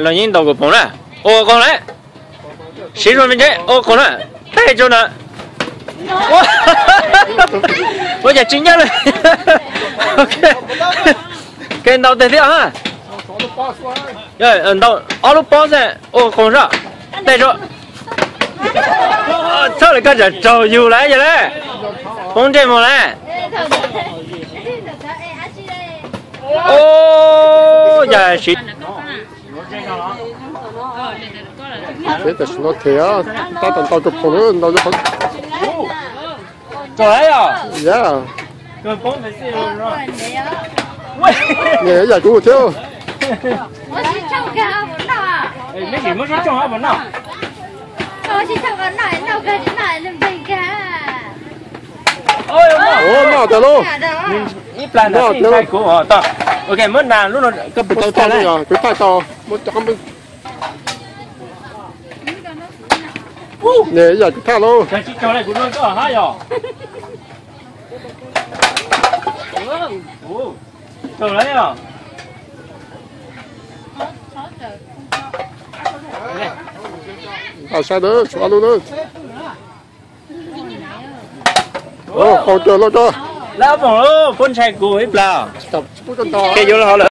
Los yeej ntaus kuv poom na. Ua qoos lawm. Siv zog me ntsis, ua qoos na. Teg rau na. Ua cas tsis nyob li. Ke ntaus teg thiab ha. Ntaus ob lub pob xwb, ua qoos zoj. Teg rau. Txhob li koj tsam raug yug lawm yog le. Poob ntsej muag lawm. Yog siv. Tam sim no them, tab tom ntaus rau poom, ntaus rau poom. Yog, yam kuv thiab. Ua noj tas lauj. Ib plag na, kuv, ok, muab na lub no, koj puas tau thaij, kuv thaij tau, muab cov qab npej. Yam kuv thaij lauj. Ntaus sab ntawd tshuav ob lub na. Qaug caws loj tso. Lab poom, puab ntshai kuv ib plag. Ke yuav hov lawm.